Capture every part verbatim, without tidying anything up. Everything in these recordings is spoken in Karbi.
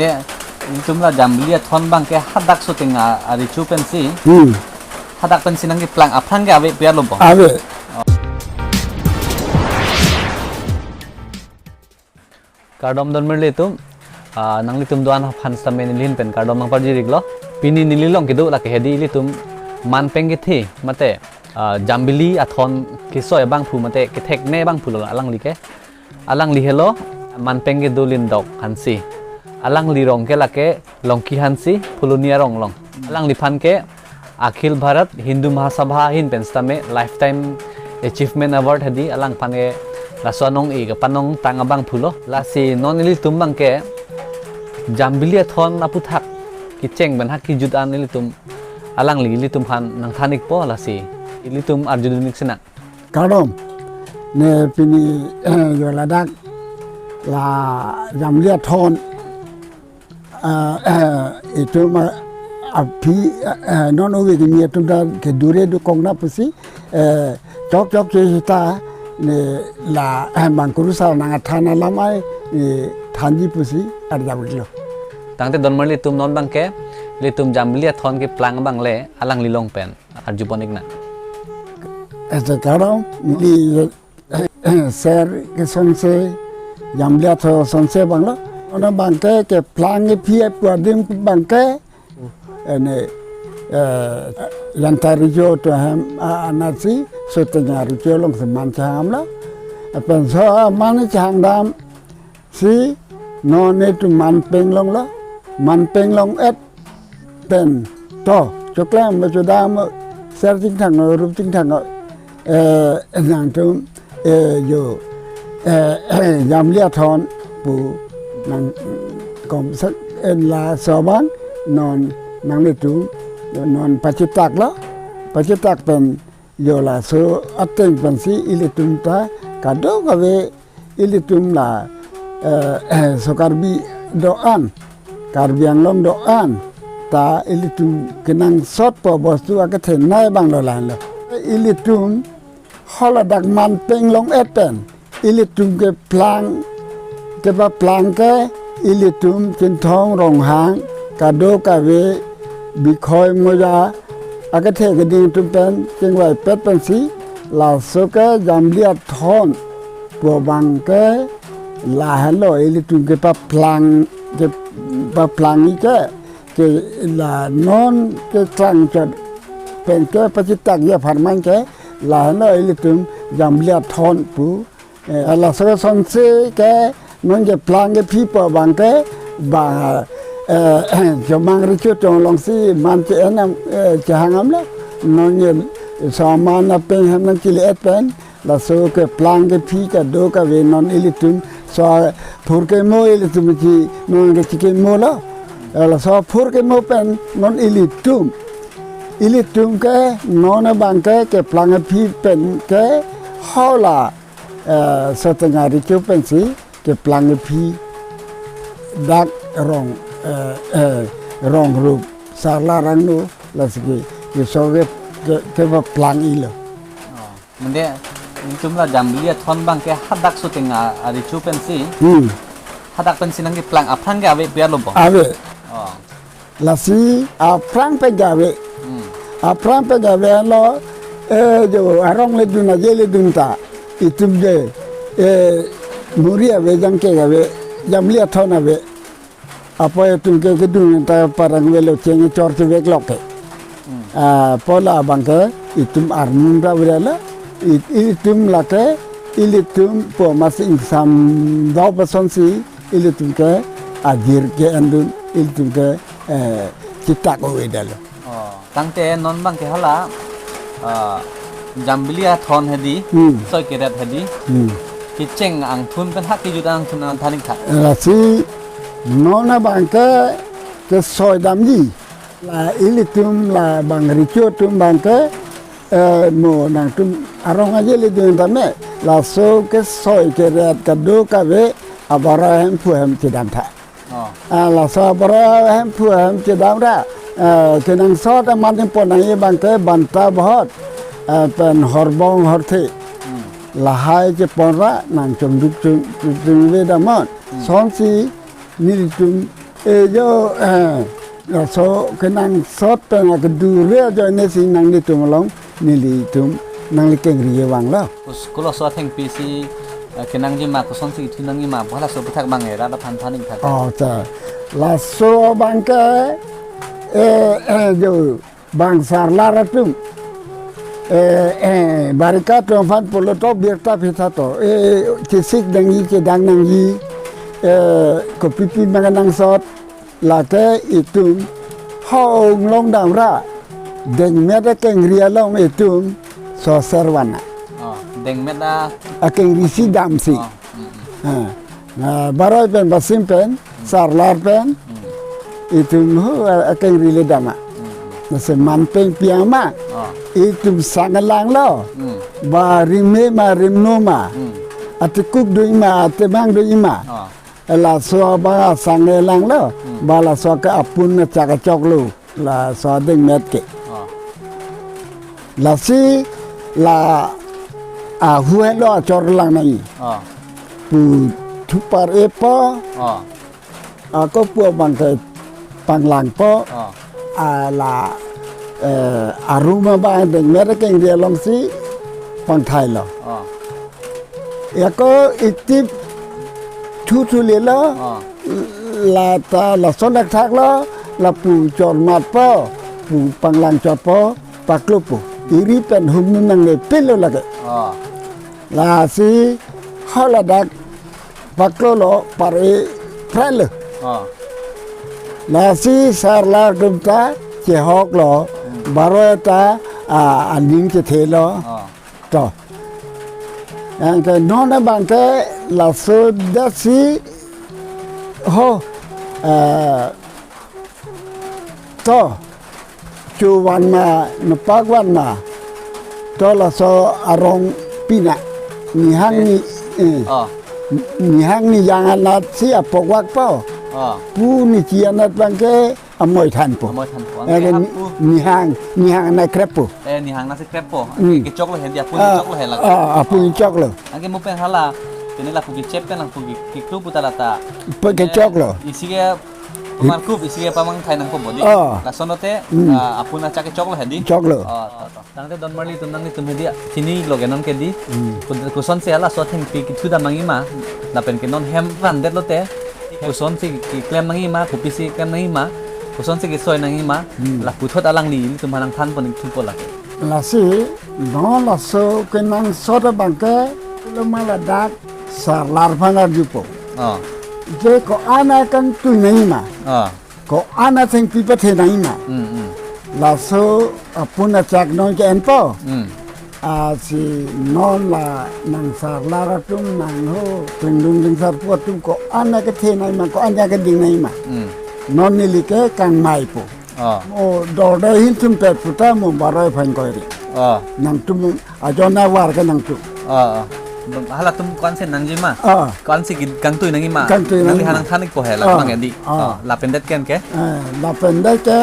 Te, itum la Jambili Athon abang ke hadak shooting a, arecho pensi. Hmm. Hadak pensi nangkeplang aphrang ke ave pu alo bo. Ave. Kardom donmarli atum, ah, nanglitum do-an aphan sitame neli ahin pen kardom nangparjir iklo. Pini neli along kedo lake hedi ilitum manpeng kethe mate, ah, Jambili Athon kesoi abangphu mate kethekne abangphu lo alangli ke. Alangli helo manpeng kedo Lindok Hanse. Alangli rong ke lake Longki Hanse, Phuloni arong along. Alangliphan ke Akhil Bharat Hindu Mahasabha ahin pen sitame Lifetime Achievement Award hedi alangphan ke laso anong-e kepanongtang abangphu lo. Lasi non ilitum abang ke Jambili Athon aphuthak kecheng pen ha kejut an ilitum alangli ilitum aphan nangthan ikpo, lasi ilitum arjudun ik sinang. Kardom, ne pini, eh, yo ladak la Jambili Athon, ah, eh, itum, ah, aphi, eh, eh, non ove kimi atum ta kedure dokok na pusi, eh, chok chok che sita ne la, eh, bang kurusar nangthan alam ai, eh, thanji pusi arjap iklo. Tangte donmarli atum, non abang ke ilitum Jambili Athon keplang abang le alangli along pen arjupon iknang. Ese kardom, neli, eh, ser kesonse, Jambili Athon sonse abang lo. Ona abang ke keplang kephi pu adim abang ke, ene, eh, Janta Recho atum ahem, ah, anatsi, shooting arecho alongsi man chehanglo. Lapen laso man chehangdam si non netum manpeng longlo, manpeng long-et pen to, choklang mo chodam mo, ser chingthang mo, rup chingthang mo, eh, nangtum, eh, yo, eh, Jambili Athon pu nang kom sak en laso abang non nanglitum non pachitak lo, pachitak pen yo laso ateng pensi ilitum ta kadokave ilitum la, eh, eh, so Karbi do-an, Karbi Anglong do-an ta ilitum kenangsot po bostu akethenei abang lo lahenlo. Ilitum haladak manpeng long-et pen ilitum keplang, kepaplang ke ilitum Chinthong Ronghang kadokave Bikhoi Moja akethe keding atum pen chingvaipet pensi laso ke Jambili Athon pu abang ke lahenlo ilitum kepaplang, kepaplang ik ke, ke la non keklang chot pen ke pachitak ya pharman ke lahenlo ilitum Jambili Athon pu. Eh, laso sonse ke non keplang kephi pu abang ke ba, eh, Jomang Recho atum alongsi man che-en am, eh, chehang amlo. Non ye soman apeng hem nangchele-et pen laso keplang kephi kadokave non ilitum so phur kemo ilitum chi non kechikemo lo. Eh, laso phur kemo pen non ilitum, ilitum ke non abang ke keplang kephi pen ke hala, eh, Soteng Recho pensi keplang kephi dak rong, eh, eh, rong rup sarla rangno lasi ke, ke so ke, ke, kepaplang iklo. Oh, mende itum la Jambili Athon abang ke hadak shooting a, arecho pensi. Hmm. Hadak pensi nangkeplang aphrang ke ave pu alo bo. Ave. Oh. Lasi aphrang pen ke ave. Hmm. Aphrang pen ke avelo, eh, jo arong le dun aje le dun ta. Itum ke, eh, muri ave, jangke ave, Jambili Athon ave. Apot itum ke kedun ta parang avelo cheng chor chevek lok ke. Hmm. Ah, pu labang ke itum arnung ta avelo. It-, itum lake, ilitum po mas ingsam do pasonsi, ilitum ke ajir ke-endun, ilitum ke, eh, chitak ovedetlo. Oh, tangte non abang ke hala, ah, Jambili Athon hedi, Hmm. soi keret hedi, Hmm. kecheng angthun pen ha kejut angthun nangthan ik tha. Lasi non abang ke kesoi damji. La ilitum labang Recho atum abang ke, eh, mo nangtum arong aje le dun tame. Laso kesoi keret kadokave aboro ahemphu ahem chedam tha. Oh. Ah, laso aboro ahemphu ahem chedam ra, eh, kenangsot amat nangpon nangji abang ke banta bohot, eh, pen horbong horthe. Hmm. Lahai chepon ra nangchongduk chung, chung, chungve damnon. Hmm. Sonsi nelitum E jo, eh, laso kenangsot pen akedu re ajoine si nanglitum along nelitum nangli kengri vanglo. Us-, koloso athengpi si, eh, kenangji ma, kosonsi ithu nangji ma, bo halaso aphuthak bang e, rat aphan than ingthak. Oh, ta. Laso abang ke, eh, eh, jo, bang sarlar atum. Eh, eh, barika atum aphan pulo to birta pitha to. Eh, chesik nangji, chedang nangji, eh, kopipi ma kenangsot, lake itum hong longdam ra. Dengmet akengri along itum soser vana. Oh, dengmet a- Akengri si damsi. Oh, mm, mm. Ah, na, Baroi pen, Basim pen, sarlar pen, itum ho, a-, akengri le dama. Lasi man pen piama, oh, itum sang langlo. Mm. Ba rime ma rimno ma. Mm. Atekuk do-ik ma, atemang do-ik ma. Oh. Laso abang asang langlo. Mm. Ba laso ke apun na chak choklo. Laso adengmet ke. Oh. Lasi la ahu helo achor lang nangji. Oh. Pu thupar epo. Oh. Ako pu abang ke panglangpo. Oh. Ala, eh, arum abang dengmet kengri alongsi pangthailo. Oh. Ako itip thuthu lelo. Oh. Lata lason dak thaklo, lapu chormatpo, pu panglang chotpo, paklopo. Iri pen humnun nangle pilo lake. Oh. Lasi haladak paklolo, pare prelo. Oh. Lasi sarlar atum ta chehoklo, Baroi ta, ah, aning chethelo. Oh. To. Anke non abang ke laso dasi ho, eh, to. Chuvan ma, nepak van ma. To laso arong pina. Nihang ni, eh. Oh. Nihang nijang anat si apokvakpo. Oh. Pu nichi anat abang ke amoi thanpo. Amoi thanpo. Eh, anke ni-, apu nihang, nihang na kreppo. Eh, nihang na si kreppo. Hmm. Anke kechoklo hedi, apu, ah, kechoklo he lake. Ah, apu kechoklo. Anke mo pen hala, tene lapu kechep pen lapu ke-, keklu puta lata. Pu kechoklo. Isi ke pamarkup, isi ke pamangthai nangpo bodi. Ah. Lasonote, hmm, ah, apu na chak kechoklo hedi. Choklo. Oh, to, to. Tangte don marli atum nanglitum hedi, chinilo ke non ke di. Hmm. Ku-, kosonsi halaso athengpi kethu dam nangji ma, lapen ke non hem randetlote, kosonsi keklem nangji ma, kopisi klem nangji ma, kosonsi kesoi nangji ma, hmm, la puthot alangli ilitum aphan nangthanpon ingthupo lake. Lasi, non laso kenangsot abang ke, lo ma ladak sarlar aphan arjupo. Oh. Je ko-an akangtui nangji ma. Oh. Ko-an athengpi pathe nangji ma. Mm, mm. Laso apu na chak non ke-enpo. Mm. Ah, si non la nang sarlar atum nang ho, pengdung dingsarpo atum ko-an akethe nangji ma, ko-an akeding nangji ma. Mm. Non neli ke kangmaipo. Oh. Mo dorde hin thumpet puta mo Baroi aphan koiri. Oh. Nangtum ajon avar ke nangtum. Oh, oh. Halatum ko-ansi nangji ma? Oh. Ko-ansi ki-, kangtui nangji ma? Kangtui nangji ma. Nangli aphan nangthan-ikpo he, la, oh, bang edi. Oh. Oh, lapen det ken ke? Eh, lapen det ke,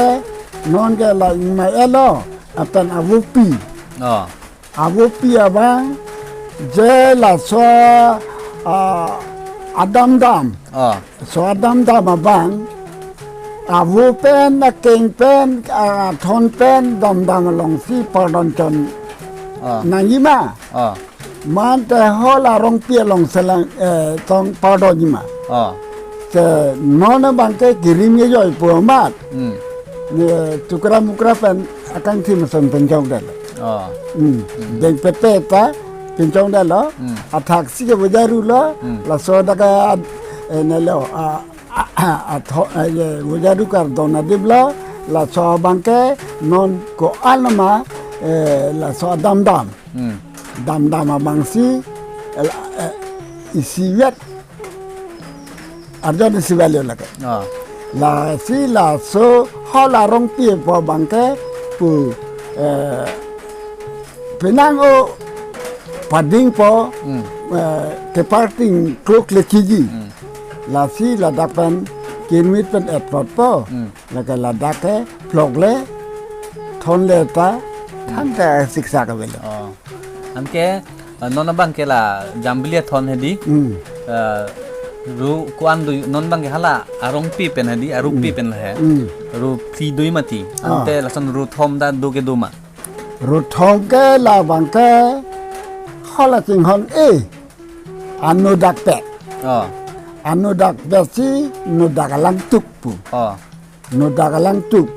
non ke la ingmai-etlo, lapen avopi. Oh. Avopi abang, je laso, ah, adamdam. Oh. So adamdam abang, avo pen, akeng pen, ah, athon pen, damdam alongsi pardon chon, ah, nangji ma. Ah. Mate hol arongpi along selang, eh, tong pardonji ma. Ah. Te non abang ke kirim ke joi pu amat. Hmm. Ne tukra mukra pen akangthim ason penchong detlo. Ah. Hmm. Hmm. Dengpet pet ta penchong detlo. Hmm. Athaksi ke bojarulo. Hmm. Laso dak, eh, nelo, ah, a, a, atho, a, ye, vojaru kardon adiplo, laso abang ke non ko-an ma, eh, laso adamdam. Hmm. Damdam abangsi, eh, eh, isivet, arjon isivet lo lake. Ah. Lasi laso hol arongpi pu abang ke pu, eh, penang o padingpo, hmm, eh, keparting klok le chiji. Hmm. Lasi ladak pen kinmit pen eplotpo. Hmm. Lake ladak ke phlokle, thonle ta, hmm, thangta siksak avelo. Oh. Anke, eh, non abang ke la Jambili athon hedi. Hmm. Eh, Ru ko-an do non abangke hala arongpi pen hedi, arupi Hmm. pen lahai. Hmm. Ru phli do mati. Ah. Ante lason ru thom ta do ke do ma? Ru thom ke labangke hala chinghon e. Anodak pet. Oh. Anodak pet si nodak alangtuk pu. Oh. Nodak alangtuk.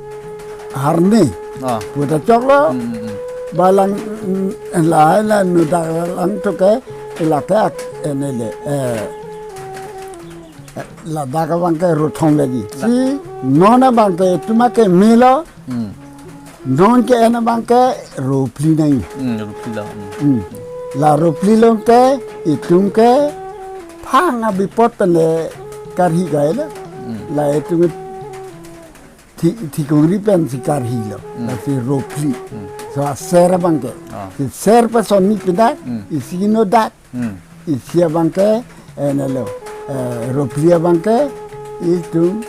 Harni. Oh. Pu ta choklo. Hmm, hmm, hmm. Balang, mm, la, la nodak alangtuk ke, la ke ak, ene le, eh, eh, ladak abangke ru thom lagi. La- Si, non abangke itum akeme lo. Hmm. Non ke-en abangke ru phli nai. Hmm, ru phli lo. Hmm. Hmm. La ru phli lo ke, itum ke, phang abipot pen le karhi gai lo. Hmm. La itum thi, thikongri pensi karhi lo. Hmm. Lasi ru phli. Hmm. So aser abangke. Ah. Si ser pason ni pindak, Hmm. isi nodak. Hmm. Isi abangke, eh, nelo, eh, ru phli abangke, itum,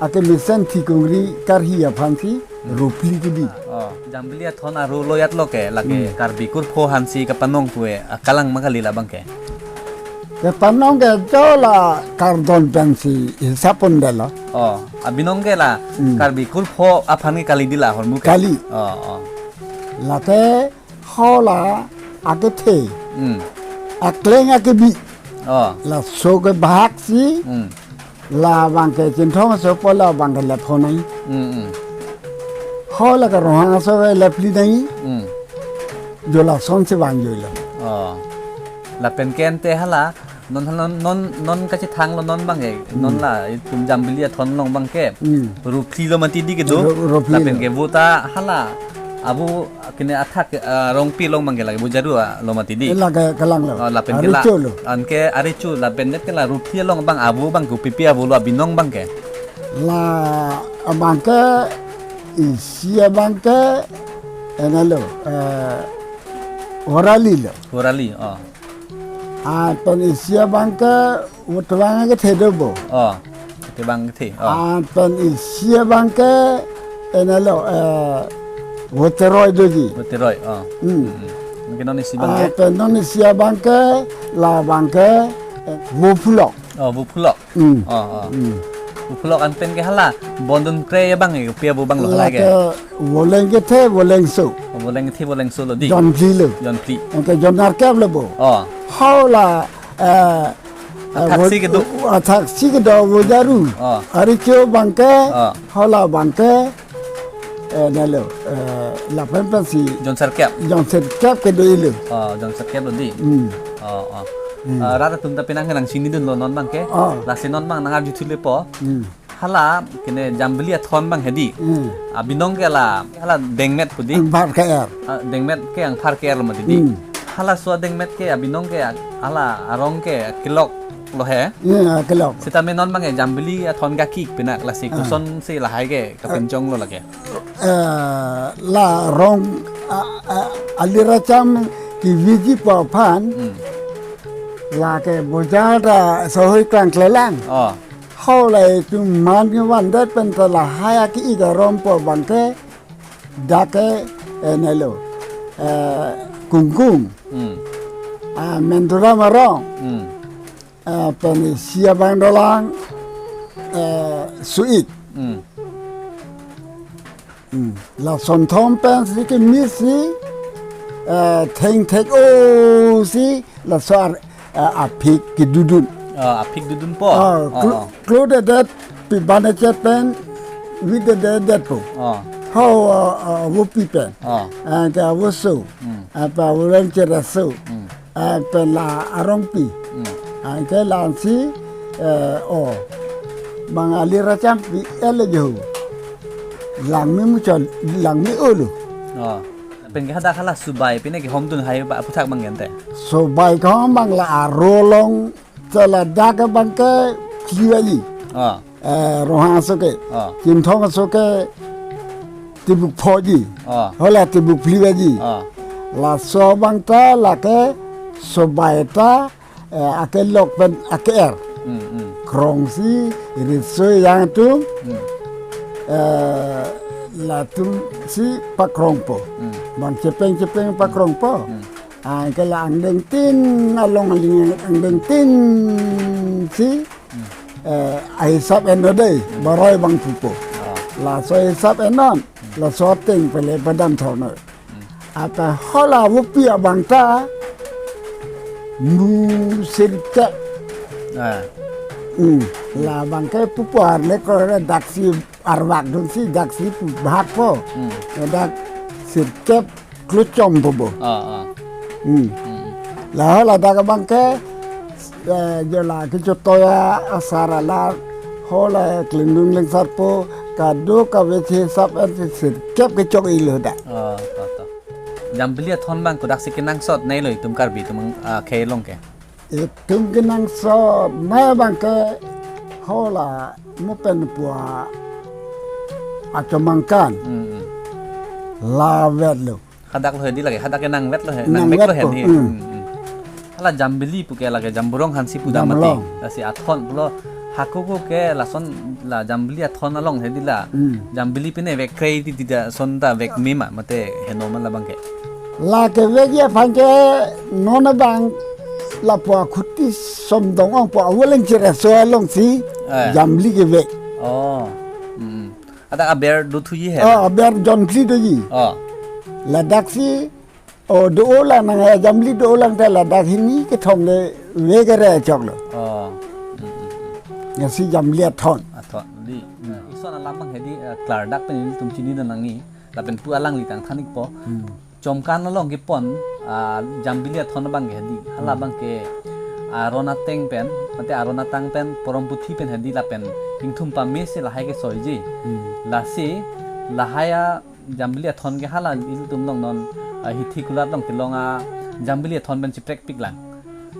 akemesen thikongri karhi aphan si, Hmm. ru phli kidi. Oh, Jambili Athon aru lo yat lo ke, lake Hmm. Karbi kurpho aphan si kapanong pu e, akalang ma kali labangke? Kapanong ke jo la kardom pensi hisap pon delo. Oh, abinong ke la Hmm. Karbi kurpho aphan ke kali di la ahormu ke? Kali. Oh, oh. Lake hala akethe. Hmm. Akleng akebi. Oh. Laso kebahak si. Hmm. Labangke Chinthong aso pu labangke le phonai. Hmm, hmm. Hala ke Ronghang aso ke le phli nai. Hmm. Jo lason si vang jo lo. Oh. Lapen ke ante hala non, non, non, non kachethang lo non abangke, non Hmm. la itum Jambili Athon along abangke. Hmm. Ru phli lo mati di kedo. Ru, ru phli Lapen lo. Ke vo ta hala abu kene athak, eh, arongpi along abangke lake Bojaru, ah, lo mati di. Lake kalang lo. Oh, lapen ke la. Arecho lo. Anke arecho lapen det ke la ru phli along abang abu abang kopipi abu lo abinong abangke? La abangke isi abangke ene lo, eh, Horali lo. Horali, oh. Ah, pen isi abangke Votebang kethe do bo. Oh, Votebang kethe. Oh. Ah, pen isi abangke ene lo, eh, Voteroi doji. Voteroi, oh. Hmm. Hmm. Mungkin non isi Ah, abangke. Pen non isi abangke, labangke, eh, Vophulok. Oh, Vophulok. Hmm. Oh, oh. Hmm. Vophulok anpen ke hala, bondun pre abang ke, pia bo abang lo hala ke. Lake Voleng kethe, Volengso. Oh, Voleng kethe, Volengso lo di. Jonphli lo. Jonphli. Anke jon nerkep lo bo. Oh. Hala, eh, eh, Athak si kedo. Athak si kedo Bojaru. Oh. Arecho abangke, Oh. Hala abangke, eh, nelo, eh, lapen pensi. Jon serkep. Jon serkep kedo ilo. Oh, jon serkep lo di. Hmm. Oh, oh. Hmm. Ah, rat atum ta penang nang chinidun lo non abangke. Oh. Lasi non abang nang arju thulepo. Hmm. Hala kene Jambili Athon abang hedi. Hmm. Abinong ke la, hala dengmet pu di. Angpar ke-er. Ah, dengmet ke angpar ke-er lo mati di. Hmm. Halaso adengmet ke abinong ke hala arong ke kelok lo he. Hmm, kelok. Sitame non abangke Jambili Athon kaki pinak lasi Ah. koson si lahai ke kapinchong lo lake. Eh, la rong, ah, ah, alir acham keviji pu aphan, Hmm. lake bojar ta sohoi klang klelang. Oh. Hala itum man kevan det pen ta lahai aki igarom pu abangke dak ke, eh, nelo, eh, Kungkung. Hmm. Ah, Menduram arong. Hmm. Eh, pen isi abang dolang, eh, Suit. Hmm. Hmm. Lason thom pensi kemisi, eh, thengthek-o si, laso ar, eh, aphik kedodun. Oh, aphik dodun po? Oh, Oh, klo-, oh. Klodedet pi bane chet pen, vidededet po. Oh. Ho, eh, eh, vopi pen. Oh. Anke avoso. Hmm. Apa ulang cheraso. Hmm. Eh, pen la arongpi. Hmm. Anke langsi, eh, oh. Bang alir acham pi ele jo. Langme muchot, langme olo. Oh. Pen ke hadak hala subai, pine kehomdun hai ba aphuthak abang ente. Subai kehom abang la arulong, chela dak abangke phli vaji. Oh. Eh, Ronghang aso ke. Ah. Chinthong aso ke tibuk phoji. Ah. Hala tibuk phli vaji. Ah. Laso abang ta lake subai ta, eh, akelok pen ake-er. Hmm, hmm. Krongsi, ritso yang atum. Hmm. Eh, latum si pakrongpo. Hmm. Bang chepeng-chepeng pakrongpo. Hmm. Anke la angdengtin, along aling angdengtin si eh, ahisap ennon dei, boroi abang pupo. Laso hisap ennon, laso ateng pele padam thorno. Ata hala vopi abang ta, mu sirkep. Ah. Hmm. Labang ke pupo arle ko daksi arvak dunsi daksi pu bhak po. Hmm. Dak sirkep kluchom bobo. Ah, ah. Hmm. Hmm. La ladak abang ke, eh, jo la kechotoya asar alar hala klingdun klingsarpo kadokave hisap en sirkep kechok-ilo dak. Ah, to, to. Jambili athon abang kodaksi kenangsot nai lo itum Karbi atum, ah, khei along ke. Itum kenangsot nai abang ke hala mo pen pu achomangkan. Hmm, hmm. Lavet lo. Hadak lo hedi lake, hadak ke nangvet lo he, nangvet lo he. Nangvet ko, ni. Hmm. Hmm, hmm. Hala Jambili puke lake Jamburong Hansi pu dam mati. Jamburong. Lasi athon pulo hako ko ke lason la Jambili athon along hedi la. Hmm. Jambili pine vek krei di dida son ta vek mima mate heno ma labang ke. Lake vek ya aphan ke non abang lapu akhuti som dong-ong pu awoleng chira so alongsi. Eh. Jambili kevek. Oh. Hmm. Ada aber dothuji he. Oh, aber jonphli doji. Oh. Ladaksi, oh, do-olang nang, eh, Jambili do-olang ta ladak hini kethom le vek kere choklo. Oh. Hmm, hmm, hmm. Lasi Jambili athon. Athon di. Hmm. Ison alam abang hedi, eh, klardak pen ilitum chinidun nangji. Lapen pu alangli than than-ikpo. Hmm. Chomkan along kepon, ah, Jambili athon abang ke hedi. Hala abang ke aron ateng pen, mate aron atang pen, porom puthi pen hedi lapen ingthum pamesi lahai kesoiji. Hmm. Lasi, lahai a Jambili athon ke hala ilitum along non, ah, hithi kulat along kelong a Jambili athon pen chiprekpik lang.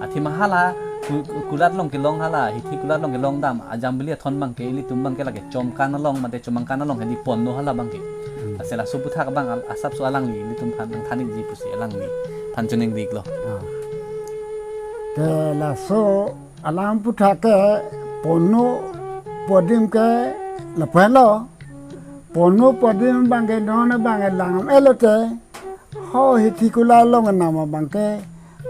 Athema hala ku-, kulat along kelong hala, hithi kulat along kelong dam, a Jambili athon abang ke, ilitum abang ke lake Chomkan along, mate Chomangkan along, hedi ponlo hala abang ke. Hmm. Lasi laso aputhak abang al-, asapso alangli, ilitum aphan nangthan-ikji pusi alangli aphan choningri-iklo. Ah. Ke laso alam aputhak ke ponlo pu adim ke lapu henlo. Ponlo pu adim abang ke non abang ke lang-et lote. Ho hithi kulat along anam abang ke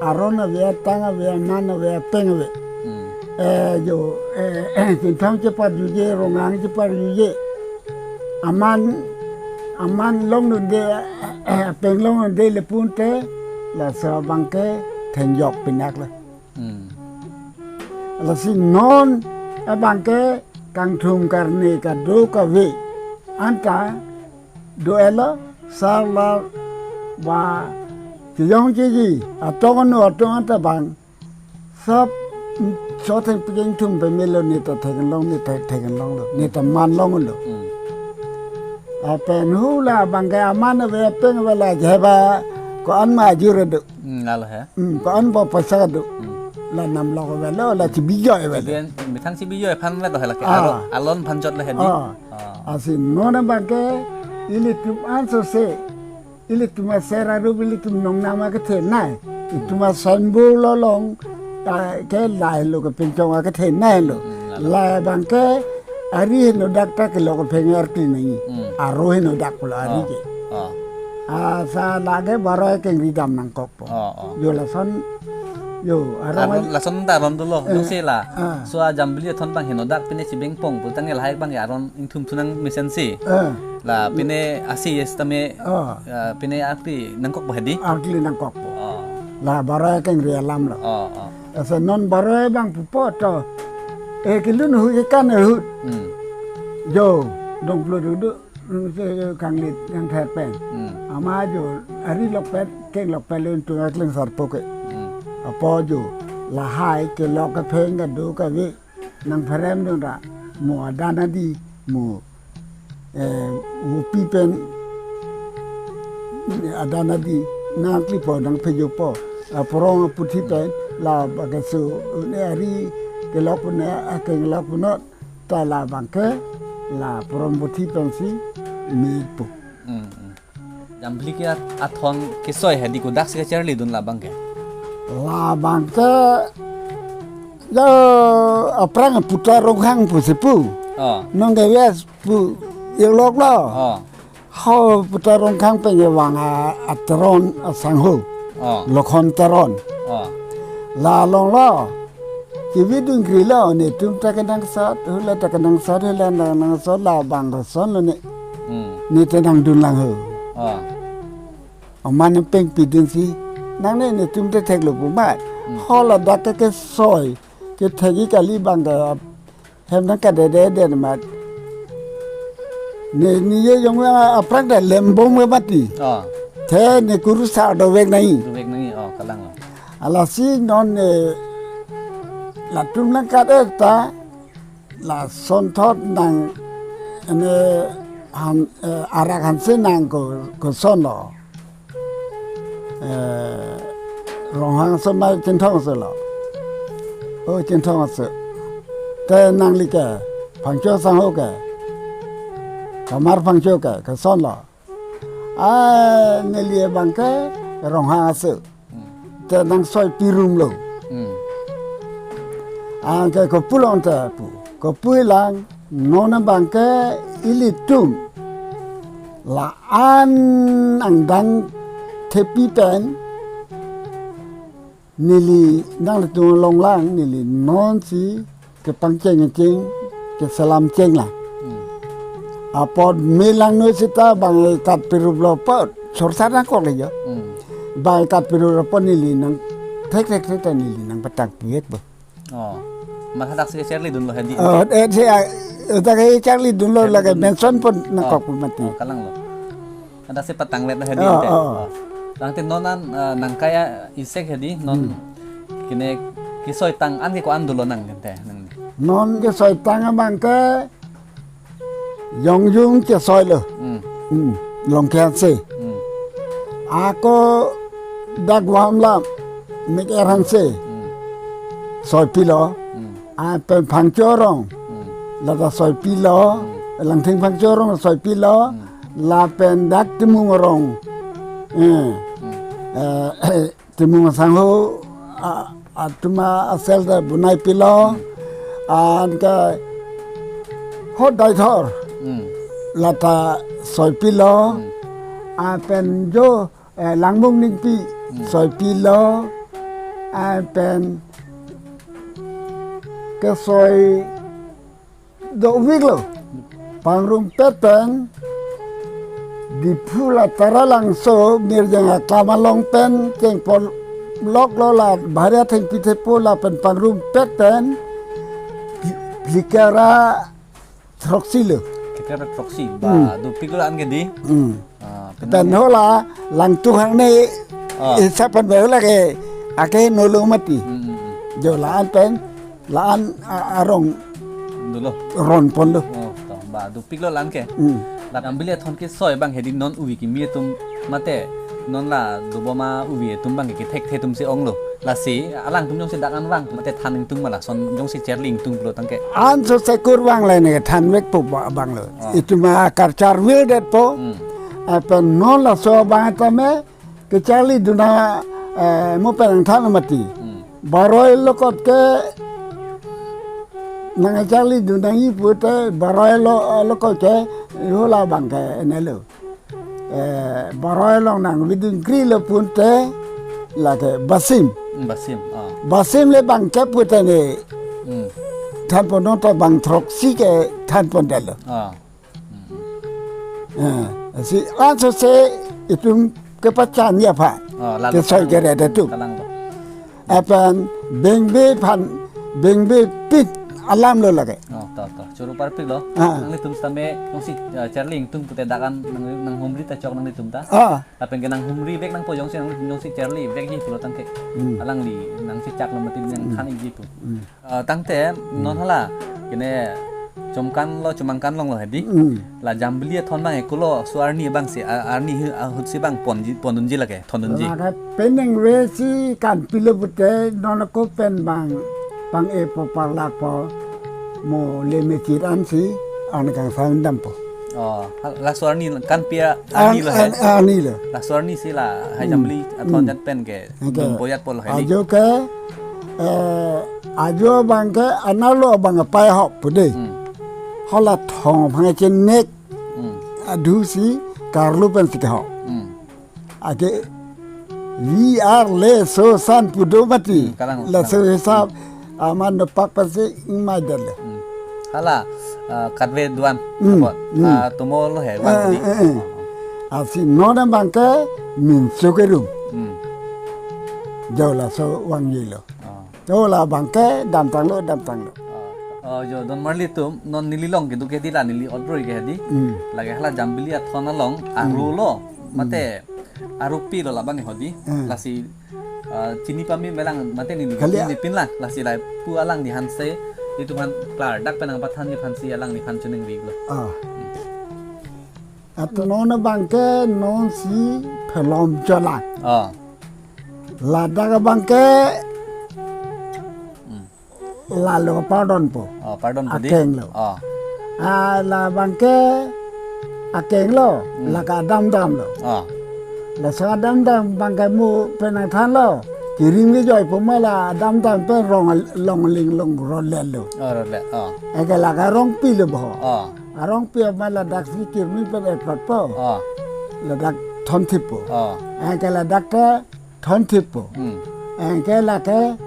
aron ave, atang ave, aman ave, apeng ave. Hmm. Eh, jo, eh, Chinthong cheparjuje, Ronghang cheparjuje. Aman, aman longdunde, eh, apeng longdunde le pu ante, laso abang ke thenjok pinak lo. Hmm. Lasi non abang ke kangthum karni kadokave anta do-etlo, sar lar ba kejong keji, atong anu atong anta abang sap so thengpi kengthum pemelo, neta theklong, neta theklonglo, neta manlonglo. Hmm. Lapen hula abang ke aman ave, apeng ave, la jeba ko-an ma ajur do. Hmm, lalo he. Hmm, ko-an bo paisa do. Hmm. La namlok avelo, la chibijoi avelo. Chibian, methang chibijoi aphan avelo he lake. Ah. Alon, alon aphan chotlo hedi. Ah. Ah. Lasi non abang ke ilitum ansose, ilitum aser arup, ilitum nongnam akethenei. Itum asymbol along, ah, ke lahelo, kepinchong akethenei lo. Hmm, lalo. La abang ke ari henodak ta kelok kepeng arti nangji. Hmm. Aro henodak pulo ari ke. Oh. Oh. Asa lake baroh kengri dam nangkok po. Oh, oh. Jo lason, jo, aron. Aron, lason ta aron dolo, eh, jongsi la. Ah. So a Jambili athon abang henodak pine chibengpong pu tangte lahai abang ke aron ingthum thu nangmesensi. Eh. La pine asi yes tame, ah, ah, pine arti nangkokpo hedi? Arti nangkokpo. Oh. La baroh kengri alam lo. Oh, oh. Asa non baroh abang pupo to. Eh, kelun ahut, kekan ahut. Hmm. Jo, dong pulo dudu. Hmm, se kanglit yang ther pen. Hmm. Amat jo, ari lok pen, keng lok pen lun tunga klingsarpo ke. Hmm. Apot jo, lahai kelok kepeng kadokave nangpheremdun ra, mo adan adi, mo, eh, mo pi pen adan adi nangklipo, nangphejopo. Aporong aputhi pen, la bagasu, ne ari kelok pen, akeng lok pen, ta labang ke, la porom puthi pensi mepo. Hmm, hmm. Jambili ke at-, athon kesoi hedi kodaksi kacharlidun labang ke? Labang ke, yo, aphrang Puta Ronghang pusi pu. Oh. Nong ke wes pu, yo lok lo. Oh. Ho Puta Ronghang pen kevang a, a Teron asangho. Oh. Lokhon Teron. Oh. La longlo. kevi dun gri lo, netum ta kenangsot, hula ta kenangsot, hula ta kenangsot, labang kosonlo ne. Hmm. Ne ta nangdun lang ho. Ah. Oman pengpi dunsi, nangne netum te theklo pu amat. Hmm. Hala dak ke kesoi, kethek-ik kali abang ke, hem nangkadede den amat. Ne, ne ye jong aphrang ta lembom ke mati. Ah. Te ne kurusar dovek nangji. Dovek nangji, oh, kalang, oh. Lasi non ne latum nangkat-et ta, lasonthot nang, ne han, eh, arak hanse nang ko, kosonlo. Eh, Ronghang aso ma Chinthong aso lo. Oh, Chinthong aso. Te nangli ke, Phangcho sangho ke. Kamar Phangcho ke, kosonlo. Ah, neli abang ke Ronghang aso. Hmm. Te nangsoipi rumlo. Hmm. Anke kopu long te pu. Kopulang, non abang ke ilitum la-an angdeng thepi pen, neli nanglitum along lang, neli nonsi kepangcheng cheng, keselam cheng lang. Hmm. Apot me langno seta bang kat piruplo apot, sorsar nangkoklo jo. Hmm. Bang kat piruplo apot neli nang thek thek thek ta neli nangpatang pu-et bo. Oh. Mat hadak si charlidunlo hedi. Oh, eh, si, ah, hadak si charlidunlo, charlidun. Lake mention pon nangkok, oh, pu mati. Oh, kalanglo. Hadak si patanglet hedi, oh, ante. Oh. Oh. Tangte non an, eh, nangkai-isik hedi, non, hmm, kene kesoitang an ke ko-an dolo nang ante, nang. Non kesoitang abang ke Yongjung kesoilo. Hmm. Hmm. Longke hanse. Hmm. Ako dak Guam lam, Mek-er hanse. Hmm. Soipilo. Hmm. Lapen Phangcho arong. Hmm. Lata soipilo. Hmm. Langthing Phangcho arong soipilo. Hmm. Lapen dak Timung arong. Eh. Hmm. Eh, Timung asangho, a, atum asel ta bonai pilo. Hmm. Anke ho Daithor. Hmm. Lata soipilo. Hmm. Lapen jo, eh, Langmung Ningpi, hmm, soipilo. Lapen kesoi do-ik lo. Pangrumpet pen Diphu la Taralangso Mirjong aklam along pen chengpon loklo, la Bharia Thengpi Thepo lapen pangrumpet pen Phlikara throksi lo. Phlikara throksi, hmm, ba dopiklo an ke di. Hmm. Ah, pen penang ho la Langtuhang ne, ah, isap pen be ho lake ake nolo mati. Hmm, hmm, hmm. Jo la-an pen, la-an a-, arong dolo. Ron ponlo. Oh, to, ba dopiklo la-an ke. Hmm. La Jambili Athon kesoi abang hedi non uvi kimi atum mate non la dobom auvi atum abang ke thekthe atum si onglo. Lasi alangtum jongsi dak an vang mate than ingtung ma lason jongsi charli ingtung pulo tangte. An so sekur vang le ne thanvekpo ba-, abang lo. Ah. Itum akar charvildetpo. Hmm. Lapen non laso abang tame kecharlidun nang, eh, mo pen nangthan mati. Hmm. Baroilo kot ke nangcharlidun nangji pute Baroilo, eh, lo kot ke, ho la abang ke nelo. Eh, Baroi along nangvidun grilo pute lake Basim. Hmm, Basim, ah. Basim le abang ke pute ne. Hmm. Thanpon non ta bang throksi ke thanpondetlo. Ah. Hmm. Eh, si anso se itum kepachan ya pha. Oh, lalu kesoi kalang, kere de tu. Kalang lo. Lapen bengbe aphan, bengbe pit alam lo lake. Oh, to, to. Choro parpiklo. Ah. Nanglitum sitame, jongsi, eh, charli ingtung pute dak an nang, nanghumri ta chok nanglitum ta. Ah. Lapen ke nanghumrivek nangpo jongsi nang, jongsi charlivekji pulo tangte. Hmm. Alangli nangchechaklo mati nang, hmm, than-ikji pu. Hmm. Eh, tangte, hmm, non hala, kene chomkan lo, chomangkan longlo hedi. Hmm. La Jambili Athon abang ke kolo so arni abang si, a-, arni hu-, ahut si abang ponji, pondunji lake, thondunji. Lake penang ve si kan pilo pute, non ako pen bang, bang epo parlakpo, mo le mechit an si, an kangsam dampo. Oh, hal-, laso arni kan pi a-, arni an, lo he. An, arni lo. Laso arni si la, hai, hmm, Jambili Athon, hmm, jat pen ke, oke, dun boyat polo hedi. Ajo ke, eh, ajo abang ke, anarlo abang ke pai hop pute. Hmm. Hala thong abang ke chenek. Hmm. Adu si karlu pen si kehok. Hmm. Ake, we are le so san pu do mati. Hmm, kalang, laso kalang. Hisap, Aman dopak pasi ingmai dele. Hmm. Hala, ah, katve duan. Hmm, apot, hmm. Ah, tomo lo he, eh, wan di. Eh, eh. Asi non abang ke minsu ke rum. Hmm. Jo laso vangji lo. Ah. Jo la abang ke damtang lo, damtang lo. Ah. Oh, jo don marli atum, non neli long kedo ke di la neli otroi ke di. Hmm. Lake hala Jambili athon along, hmm, aru lo, hmm, mate arupi lo labang ho di. Hmm. Lasi, ah, chini pame melang mate neli kali, neli pin lang, lasi lapu alangliphan si, itum aphan klardak pen nangpathanji aphan si alangliphan choningri lo. Ah. Atu non abang ke non si phelom cholang. Ah. Ladak abang ke, hmm, lalo pardon po. Oh, pardon po di. Akeng lo. Oh. Ah, la abang ke akeng lo, hmm, lake adamdam lo. Oh. Laso adamdam abang ke mo pen nangthan lo. Kiring ke joi po ma la adamdam pen rong longaling along rolet lo. Oh, rolet. Oh. Anke lake arongpi lo bo. Oh. Arongpi ma ladak si kirmi pen eprat po. Oh. Ladak thonthip po. Oh. Anke ladak ke thonthip po. Hmm. Anke lake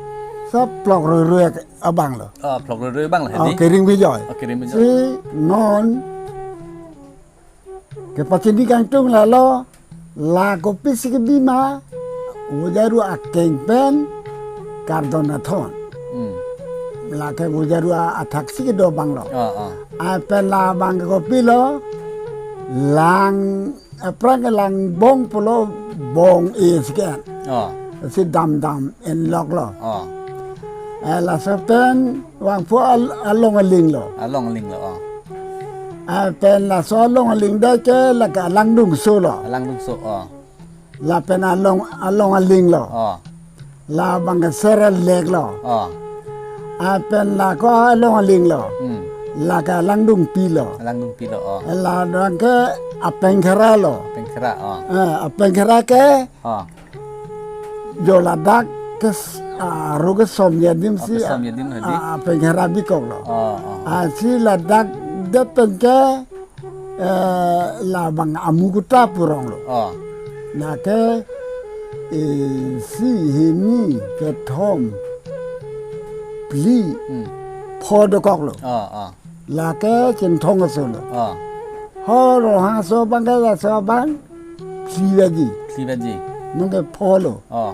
so phlok roiroi abang lo. Oh, phlok roiroi abang lo, oh, he di? Kiring bijoi. Oh, kiring bijoi. Si non kepachini kangtung lalo, la kopisi kebi ma, vojaru akeng pen kardon athon. Hmm. Lake vojaru a-, athak si kedo abang lo. Oh, oh. Apen la abang ke kopilo, lang aphrang ke lang bong pulo, bong-e si ke. Oh. Si damdam enlok lo. Oh. Eh, laso pen vangphu al-, alongaling lo. Alongaling lo, oh. Eh, pen laso alongaling dak ke lake alangdungso lo. Alangdungso, oh. Lapen along, alongaling lo. Oh. La abang ke Serelek lo. Oh. Apen lake alongaling lo. Hmm. Lake alangdungpi lo. Alangdungpi lo, oh. La abang ke Apengkhera lo. Apengkhera, oh. Eh, Apengkhera ke, oh, jo ladak ke s-, ah, aru kesom adim, oh, si, kesom adim, he di? Ah, Apengkhera bikok lo. Oh, oh, oh. Ah, si ladak det pen ke, eh, la abang Amukuta pu rong lo. Oh. Lake, eh, isi, hini, kethom, phli, hmm, pho dokok lo. Oh, oh. Lake Chinthong aso lo. Oh. Ho Ronghang aso abang ke laso abang phli baji. Phli baji. Non ke pho lo. Oh.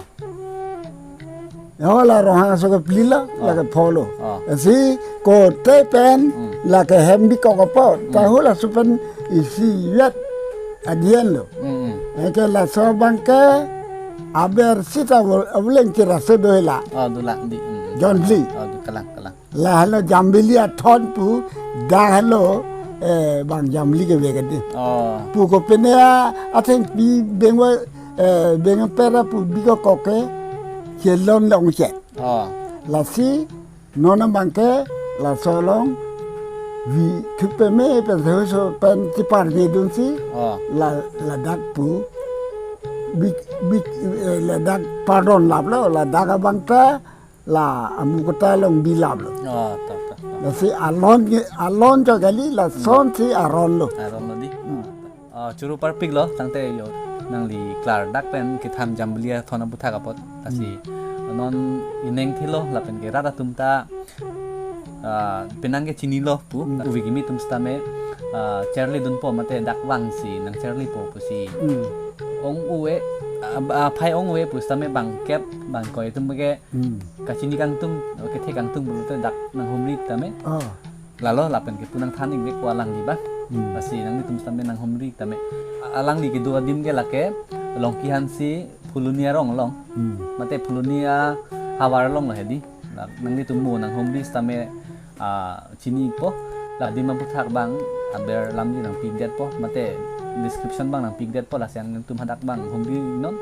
Ho la Ronghang aso ke phli lo, oh, lake pho lo. Oh. Si kote pen, hmm, lake hem bikok apot. Hmm. Tahula supen isi yet adien lo. Hmm, hmm. Anke laso abang ke aber sita avo-, avoleng kira so do hela. Oh, do la di. Hmm. John Phli. Oh, do, kalang, kalang. Lahelo Jambili athon pu, dak helo, eh, bang Jambili kevek ke di. Oh. Pu kopine a, athengpi bengwa, eh, bengwa pera pu bikok ke, chelon longchet. Oh. Lasi, non abang ke, laso along, vi thupe me, pen sehuso, pen chipar je dun si, oh, la, ladak pu, bik, bik, eh, ladak pardon lap lo, ladak abang ta, la Amukuta along bi lap lo. Oh, ta, ta, ta. Lasi alon ke, alon jo kali, lason si aron lo. Aron lo di. Hmm. Oh, choro parpik lo, tangte jo nangli klardak pen kethan Jambili athon aputhak apot. Lasi, hmm, non ineng thilo, lapen ke rat atum ta, ah, penang ke chinilo pu, hmm, pu vekimi atum sitame, ah, cherli dunpo mate dak vangsi, nangcherlipo pusi. Hmm. Ong-e, ah, ah, phai ong-e pu sitame bang kep, bang koi atum ke, hmm, kachini kangtung, kethe kangtung pulote dak nanghumri tame. Oh. Lalo lapen ke pu nangthan ingvek pu alangli ba. Hmm. Lasi nanglitum sitame nanghumri tame. A-, alangli kedo adim ke lake Longki Hanse Phuloni arong along. Hmm. Mate Phuloni ahavar along lo he di. La nanglitum mo nanghumri sitame, ah, chinipo. La adim aputhak bang aber lamji nangpidetpo, mate description bang nangpidetpo, lasi nangtum hadak bang humri non.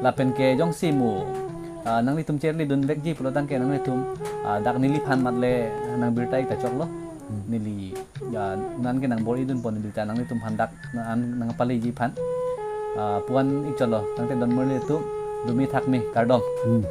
Lapen ke jongsi mo, ah, nanglitum cherli dunvekji pulo tangte nanglitum, ah, dak neliphan matle nangbirta ik ta choklo. Hmm. Neli, ah, non ke nangbor-i dunpo neli ta nanglitum aphan dak nang, nangpaleji aphan. Ah, pu-an ik chotlo, tangte don marli atum, dumi thakmi, kardom. Hmm.